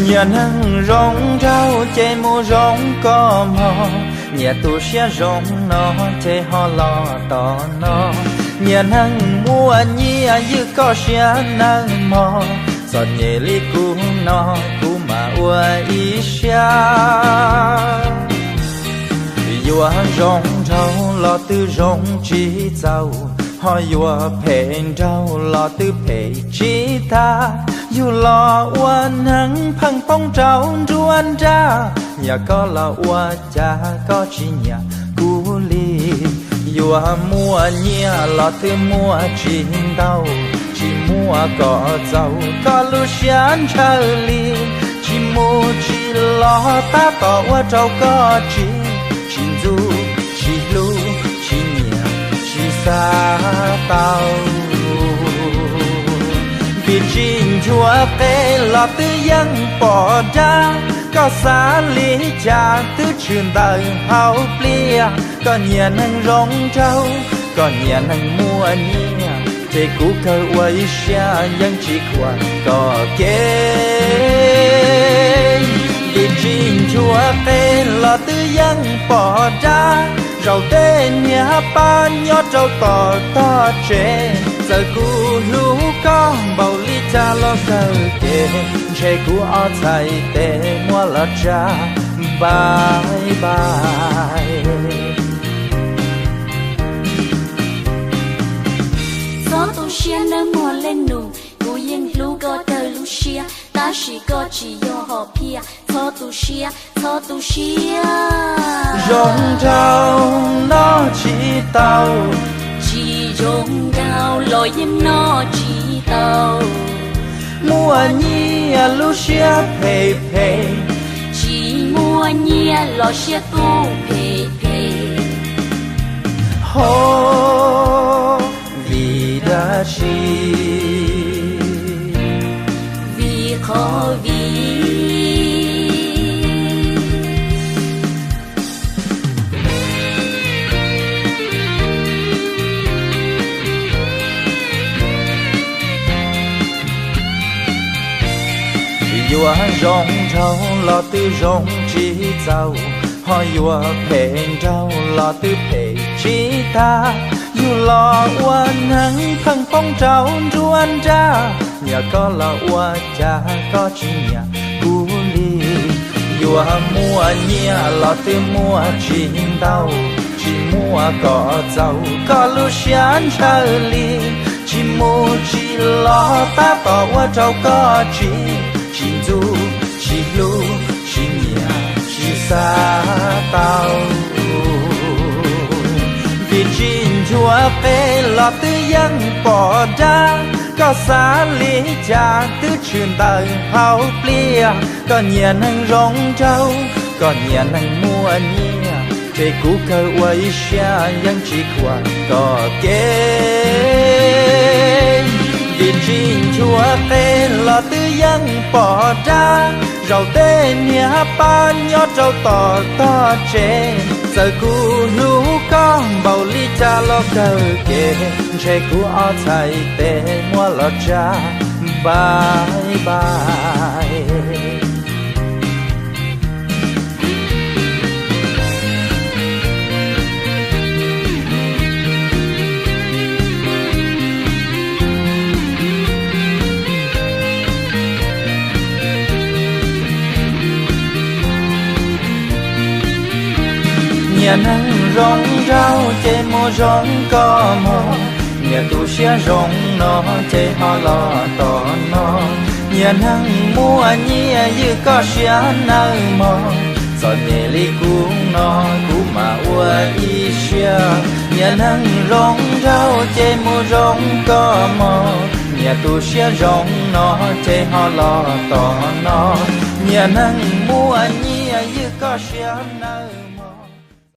Nyias neeg zoo nraug ces mus zoo koj mog, nyias tu siab zoo no ces ho los tom no. Nyias neeg muaj nyiaj ywj koj siab nawb mog, txom nyem li kuv no kuv mam ua ib siab. Yuav zoo nraug los twb zoo tsis txaus, ho yuav phem nraug los twb phem tsis tag. Yug los ua neeg pheej poob rau nruab nrab, nyiam koj los ua cas koj tsis nyiam kuv li. Yuav muaj nyiaj los twb muaj tsis ntau, tsis muaj kom txaus koj lub siab ntshaw li. Tsis mus tsis los tab tom ua rau koj tsis, tsis ntxub, tsis hlub, tsis nyiam, tsis xav tau. Vim tsis nchuav qe los twb yeej pom dab, koj xav li cas twb tshwm ntawm hauv pliaj. Koj nyiam neeg zoo nraug, koj nyiam neeg muaj nyiaj, ces kuv kawg ua ib siab yeej tsis khuam koj kev. Vim tsis nchuav qe los twb yeej pom dab, zaum tej niag pab nyob rau tom tog tsev. Txawm kuv hlub koj npaum li cas los kawg kev, ntshe kuv ob txhais tes muab los tsa npais npais. Txhob tu siab nawb mog leej nus, kuv yeej hlub koj kawg lub siab, tab sis koj tsis yog hom phiaj. Txhob tu siab, txhob tu siab. Zoo nraug noj tsis tau, tsis zoo nraug los yeej noj tsis tau. Muaj nyiaj lub siab phem phem, tsis muaj nyiaj los siab kuj phem phem. Ho vim dab tsi? Vim qhov vim yuav zoo nraug los twb zoo tsis txaus, ho yuav phem nraug los twb phem tsis tag. Yug los ua neeg pheej poob rau nruab nrab, nyiam koj los ua cas koj tsis nyiam kuv li. Yuav muaj nyiaj los twb muaj tsis ntau, tsis muaj kom txaus koj lub siab ntshaw li. Tsis mus tsis los tab tom ua rau koj tsis, tsis ntxub, tsis hlub, tsis nyiam, tsis xav tau. Vim tsis nchuav qe los twb yeej pom dab, koj xav li cas twb tshwm ntawm hauv pliaj. Koj nyiam neeg zoo nraug, koj nyiam neeg muaj nyiaj, ces kuv kawg ua ib siab yeej tsis khuam koj kev. Vim tsis nchuav qe los twb yeej pom dab, zaum tej niag pab nyob rau tom tog tsev. Txawm kuv hlub koj npaum li cas los kawg kev, ntshe kuv ob txhais tes muab los tsa npais npais. Nyiam neeg zoo nraug ces mus zoo koj mog, nyiam tu siab zoo no ces ho los tom no. Nyiam neeg muaj nyiaj ywj koj siab nawb mog, txom nyem li kuv no kuv mam ua ib siab. Nyiam neeg zoo nraug ces mus zoo koj mog, nyiam tu siab zoo no ces ho los tom no. Nyiam neeg muaj nyiaj ywj koj siab nawb.